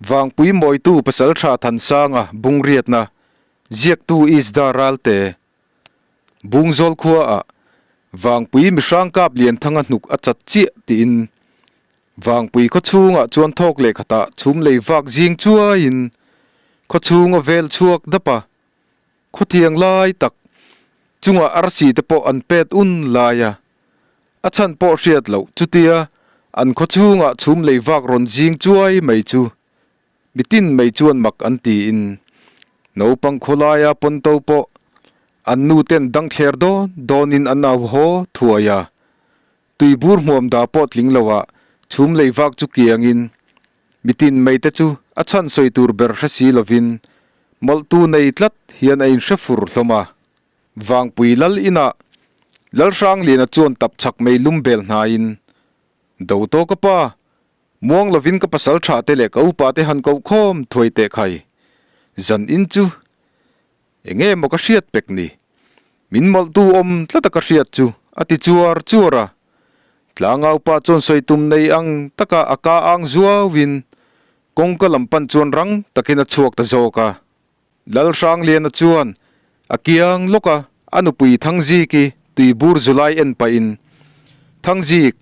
Vangpui mawitu Pasaltha Thansanga bungriatna ziaktu Isda Ralte Bungzawl khuaah Vangpui mihrang kap Lianthanga hnuk a chat chiah tiin Vangpui khawchhungah chuan thawk leh khatah chhum lei vak zing chuaiin khawchhunga vel chhuak dap a, khawthiang lai tak chungah arsi te pawh an pet un lai a, a chhan pawh hriat loh chutia an khawchhungah chhum lei vak rawn zing chuai mai chu mitin mai chuan mak an tiin naupang khawlaia pawnto pawh an nu ten dang thler dawn dawnin an au haw thuai a. Tuibur hmuam dah pawh tling lo ah chhum lei vak chu kiangin mitin mai te chu a chhan sawi tur ber hre si lovin mawlhtu nei tlat hian a inhre fur hlawm a. Vangpui lal inah Lalhrangliana chuan tap chak mai lum bel hnaiin, Do tawk a pa, muang lovin ka pasal tha te leh ka upa te han koh khawm thuai teh khai. Zan in chu Enge maw ka hriat pek ni? Min mawlhtu awm tlata ka hriat chu a ti chuar chuar a. Tlangau pa chuan sawi tum nei ang taka a ka ang zuauin kawngka lam pan chuan rang takin a chhuak ta zawk a. Lalhrangliana chuan a kiang lawk a, a nupui Thangziki tuibur zulai en pahin, Thangzik,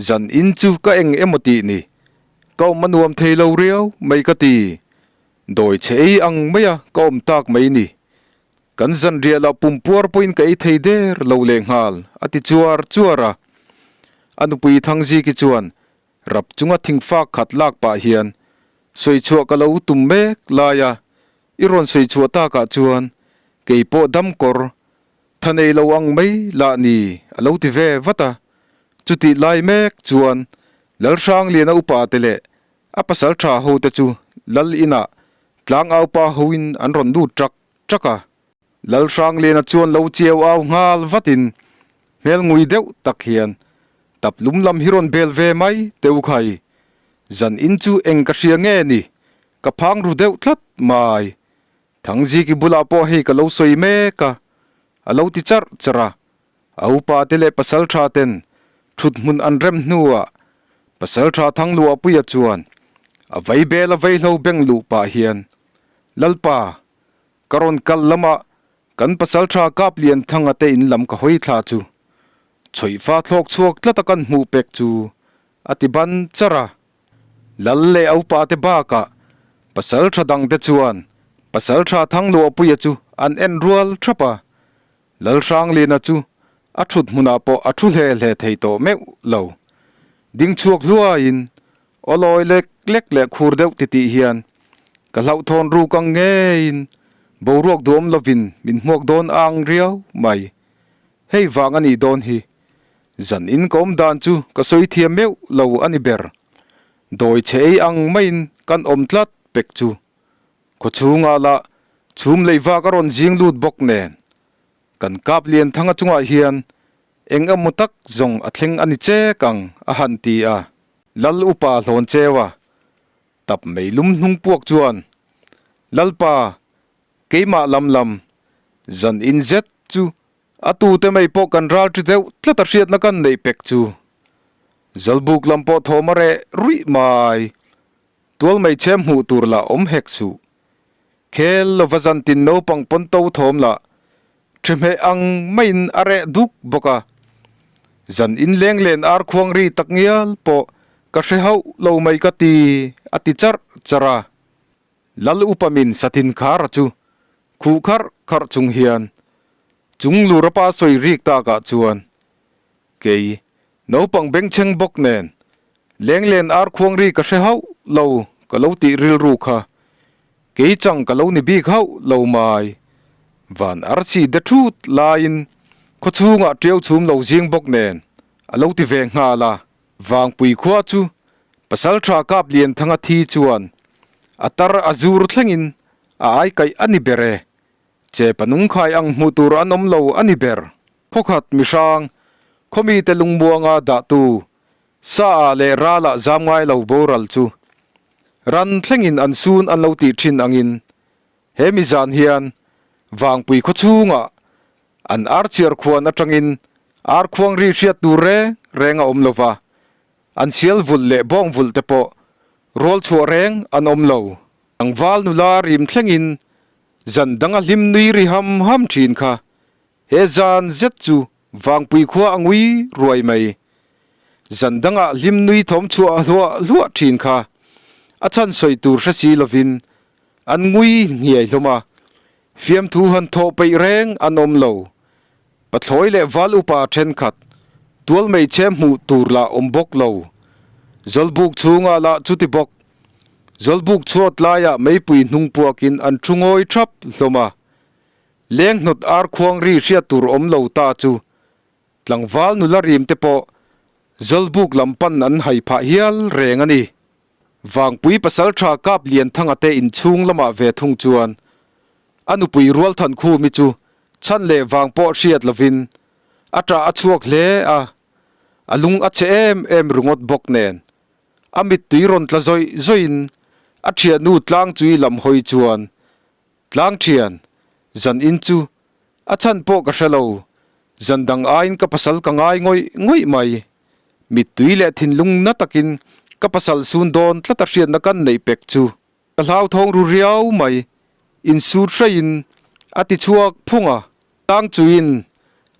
zan in chu ka eng emaw tih ni? Ka awm a nuam thei lo riau mai ka ti. Dawi che ei ang mai a ka awm tak mai ni. Kan zanriah lah pum puar pawhin ka ei thei der lo leh nghal, a ti chuar chuar a. A nupui Thangziki chuan rap chunga thingfak khat lak pah hian, Sawichhuah ka lo tum mek lai a, i rawn sawichhuah takah chuan kei pawh dam kawr tha nei lo ang mai lah ni, a lo ti ve vat a. Chutih lai mek chuan Lalhrangliana upa te leh A pasal tha ho te chu Lal inah tlangau pa hoin an rawn lut ṭak ṭak a. Lal Hrangliana chuan lo chiau au nghal vatin hmel ngui deuh tak hian tap lum lam hi rawn bel ve mai teu khai. Zan in chu eng ka hria nge ni? Ka phang ru deuh tlat mai. Thangziki bulah pawh hei ka lo sawi mek a, a lo ti charh charh a. A upa te leh pasal tha ten thut hmun an rem hnuah pasal tha Thangluahpuia chuan a vei bel a veihlo beng luh pah hian, Lalpa, ka rawn kal lamah kan pasal tha Kaplianthanga te in lam ka hawi thla chu chhawihfa thlawk chhuak tlata kan hmuh pek chu a ti ban char a. Lal leh a upa te bakah pasal tha dang te chuan pasal tha Thangluahpuia chu an en rual thap a. Lalhrangliana chu a thut hmunah pawh a thu hle hle thei tawh meuh lo. Ding chhuak hluaiin aw lawi lek lek leh khur deuh titih hian ka hlauhthawn ruk ang ngeiin boruak duam lovin min hmuak dawn ang riau mai. Hei vang a nih dawn hi. Zan in ka awm dan chu ka sawi thiam meuh lo a ni ber. Dawi chhe ei ang maiin kan awm tlat pek chu. Khawchhungah lah chhum lei vak a rawn zing lut bawk nen kan kap lian thanga chungah hian eng emaw tak zawng a thleng a ni chek ang a han ti a. Lal upa hlawn cheu a, tap mei lum hnung puak chuan Lalpa keimah lam lam zan in zet chu a tute mai pawh kan ral ṭi deuh tlat a hriatna kan neih pek chu Zawlbuk lam pawh thawm a reh ruih mai. Tual mai chhem hmuh tur lah awm hek suh. Khel lova zantin naupang pawn to thawm lah ṭhehmeh ang maiin a reh duk bawk a. Zan inleng len ar khuang ri tak ngial pawh ka hre hauh lo mai ka ti, a ti charh charh a. Lal upamin satin khara chu khuh kharh kharh chung hian chung lurapa sawi rik takah chuan Kei, naupang bengchheng bawk nen, lenglen ar khuang ri ka hre hauh lo ka lo tih rilru kha, kei chang ka lo ni bik hauh lo mai. Van arsi de thut laiin khawchhungah ṭiau chhum lo zing bawk nen a lo ti ve nghal a. Vangpui khua chu Pasalṭha Kaplianthanga thi chuan a tar a zur thlengin a aikaih a ni ber e. Che panungkhai ang hmuh tur an awm lo a ni ber. Khawkhat mihrang, khawmite lungmuanga dahtu, sa ah leh ralah zam ngai lo boral chu ran thlengin an sun an lo tih thin angin he mi zan hian Vangpui khawchhungah an archiar khuan atangin ar khuang ri hriat tur reng reng a awm lova, an sial vulh leh bawng vulh te pawh. Rawl chhuah reng an awm lo. Tlangval nula rim thlengin zan dang a hlim nui ri ham ham thin kha. He zan zet chu Vangpui khua a ngui ruai mai. Zan dangah hlim nui thawm chhuah hluah hluah thin kha a chhan sawi tur hre si lovin an ngui hniai hlawm a, fiamthu han thawh peih reng an awm lo. Pathlawi leh val upa thenkhat tual hmeichhe hmuh tur lah awm bawk lo. Zawlbuk chhungah lah chuti bawk. Zawlbuk chhuat laiah meipui hnung puakin an thu ngawi thap hlawm a. Leng hnawt ar khuang ri hriat tur awm lo ta chu tlangval nula rim te pawh Zawlbuk lam pan an hai phah hial reng a ni. Vangpui pasaltha Kap Lianthanga te inchhung lamah ve thung chuan a nupui Rualthankhumi chu chhan leh vang pawh hriat lovin a ṭah a chhuak hle a, a lung a chhe em em ringawt bawk nen a mittui rawn tla zawih zawihin a ṭhiannu Tlangchui lam hawi chuan Tlang ṭhian, zan in chu a chhan pawh ka hre lo, zan dang aiin ka pasal ka ngai ngawih ngawih mai. Mittui leh thinlung na takin ka pasal sun dawn tlat a hriatna kan neih pek chu ka hlauthawng ru riau mai, insut hreiin a ti chhuak phung a. Tlang chuin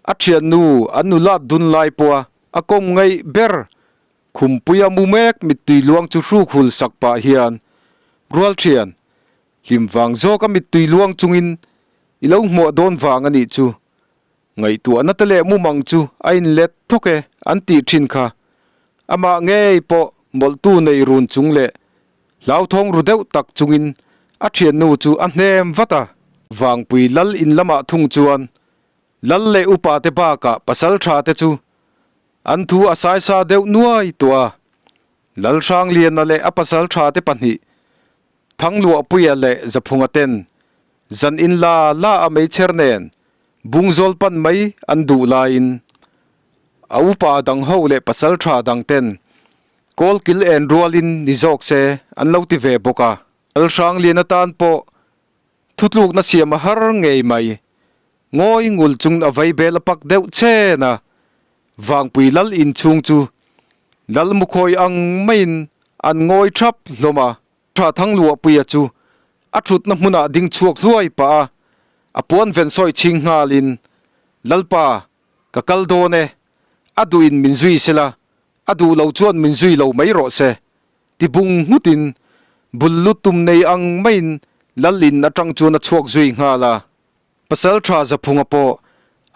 a ṭhiannu an nulat dun lai pawha a kawm ngaih ber Khumpuia mu mek mittui luang chu hruk hul sak pah hian rual ṭhian Hlim vang zawk a mittui luang chungin i lo hmuah dawn vang a nih chu. Ngaihtuahna te leh mumang chu a inlet thawk e an tih thin kha. Amah ngei pawh mawlhtu nei run chung leh hlauthawng ru deuh tak chungin a thiannu chu a hnem vat a. Vangpui lal in lamah thung chuan lal leh upa te bakah pasal tha te chu an thu a saisa deuh nuai tawh a. Lalhrangliana leh a pasal tha te pahnih Thangluahpuia leh Zaphunga ten zan in la la a meichher nen Bungzawl pan mai an duh laiin a upa dang ho leh pasal tha dang ten kawlkil en rualin ni zawk se an lo ti ve bawk a. Lalhranglian atan pawh thutlukna siam a har ngei mai. Ngawi ngul chung a vaibel a pak deuh chen a, Vangpui lal inchhung chu lal mukhawi ang maiin an ngawi thap hlawm a. Tha Thangluahpuia chu a thutna hmunah ding chhuak hluai pah a, a puan ven sawi chhing nghalin, Lalpa, ka kal dawn e, a duhin min zui sela, a duh lo chuan min zui lo mai rawh se, ti bung nghutin bul lu tum nei ang maiin Lal in atang chuan a chhuak zui nghal a. Pasaltha Zaphunga pawh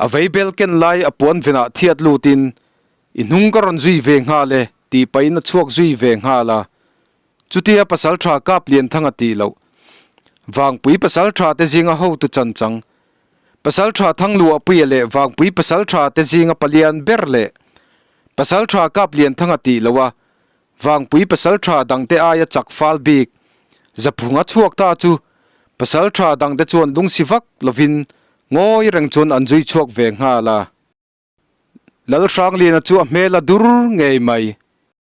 a vei bel ken lai a puan venah thiat lutin, I hnung ka rawn zui ve nghal e, tih pahin a chhuak zui ve nghal a. Chutia Pasaltha Kap Lianthanga tih loh Vangpui Pasaltha te zinga hotu chanchang, Pasaltha Thangluahpuia leh Vangpui Pasaltha te zinga palian ber leh Pasaltha Kap Lianthanga tih loh a Vangpui Pasaltha dangte aia chak fal bik Zaphunga chhuak ta chu Pasaltha dangte chuan lungsi vak lovin ngawi reng chuan an zui chhuak ve nghal a. Lalhrangliana chu a hmel a dur ngei mai.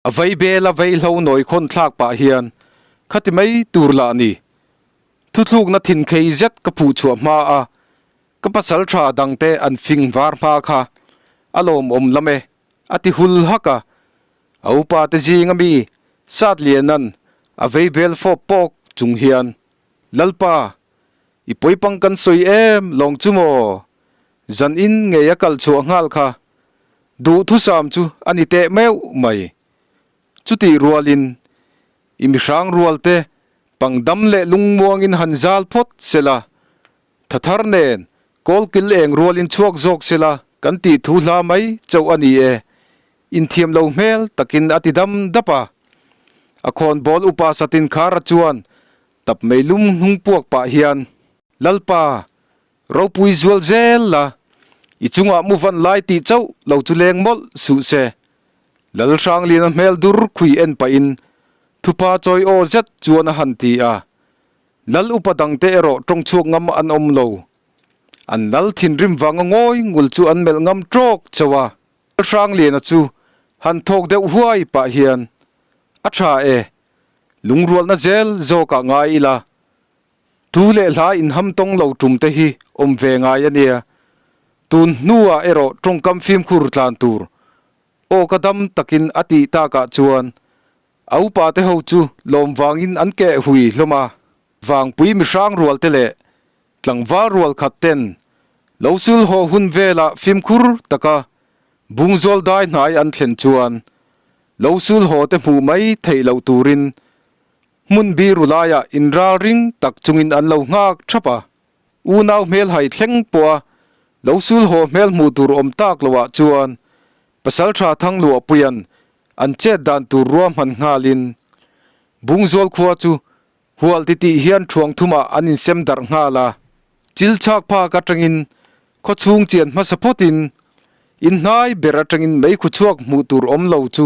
A vei bel a vei hlo nawi khawn thlak pah hian khati mai tur lah ni. Thuthlukna thin khei zet ka phuh chhuah hma a, ka pasal tha dangte an fing var hma kha a lawmawm lam e, a ti hul hak a. A upa te zing ami Satliana'n a vei bel fawp pawk chung hian, Lalpa, i pawipang kan sawi em lawng chu maw? Zan in ngei a kal chhuah nghal kha duhthusam chu a ni teh meuh mai. Chutih rualin i mihrang rual te pangdam leh lungmuangin han zal phawt sela, thathar nen kawlkil eng rualin chhuak zawk sela kan tih thu hla mai chauh a ni e, inthiam lo hmel takin a ti dam dap a. A khawnbawl upa Satin Khara chuan tap meilum hnung puak pah hian, Lalpa, Ropui zual zel la, i chungah mu van lai tih chauh lo chu leng mawlh suh se. Lalhrangliana hmel dur khui en pahin thupa chawi aw zet chuan a han ti a. Lal upa dangte erawh tawng chhuak ngam an awm lo. An lal thinrim vanga ngawi ngul chu an melh ngam tawk chauh a. Lalhrangliana chu han thawk deuh huai pah hian, A tha e, lungrualna zel zawkah ngai ila. Tu leh hla inham tawng lo tum te hi awm ve ngai a nia. Tun hnuah erawh tawngkam fimkhur tlan tur aw ka dam takin a tih takah chuan A upa te ho chu lawm vangin an keh hui hlawm a, Vangpui mihrang rual te leh tlangval rual khat ten lo sul haw hun velah fimkhur taka Bungzawl dai hnai an thlen chuan lo sul haw te hmuh mai theih loh turin hmun biru laiah inralring tak chungin an lo nghak thap a. Unau hmel hai thleng pawha lo sul haw hmel hmuh tur awm tak loah chuan Pasaltha Thangluahpuia'n an chet dan tur ruahman nghalin Bungzawl khua chu hual titih hian thuang thumah an insem darh nghal a. Chil chhak phak atangin khaw chhung chian hmasa phawtin inhnai ber atangin meikhu chhuak hmuh tur awm lo chu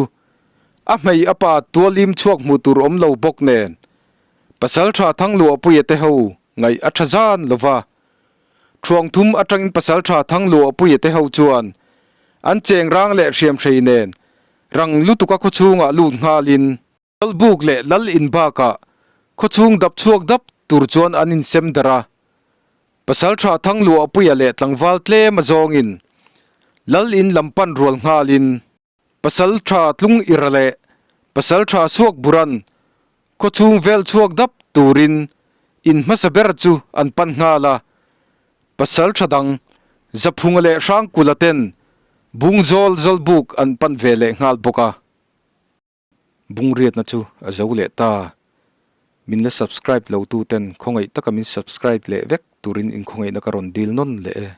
a hmei a pa tualim chhuak hmuh tur awm lo bawk nen Pasaltha Thangluahpuia te ho ngaih a tha zan lo va. Thuang thum atangin Pasaltha Thangluahpuia te ho chuan an cheng rang leh hriamhrei nen rang lutuka khaw chhungah lut nghalin Lalbuk leh Lal in bakah khaw chhung dap chhuak dap tur chuan an insem darh a. Pasaltha Thangluahpuia leh tlangval tlem a zawngin Lal in lam pan rual nghalin Pasaltha tlung ira leh Pasaltha suak buran khaw chhung vel chhuak dap turin in hmasa ber chu an pan nghal a. Pasaltha dang Zaphunga leh Hrangkula ten Bungzawl Zawlbuk an pan ve leh nghal bawk a. Bungriatna chu a zo leh ta. Min la subscribe lo tu ten khawngaih taka min subscribe leh vek turin inkhawngaihna ka rawn dil nawn leh e.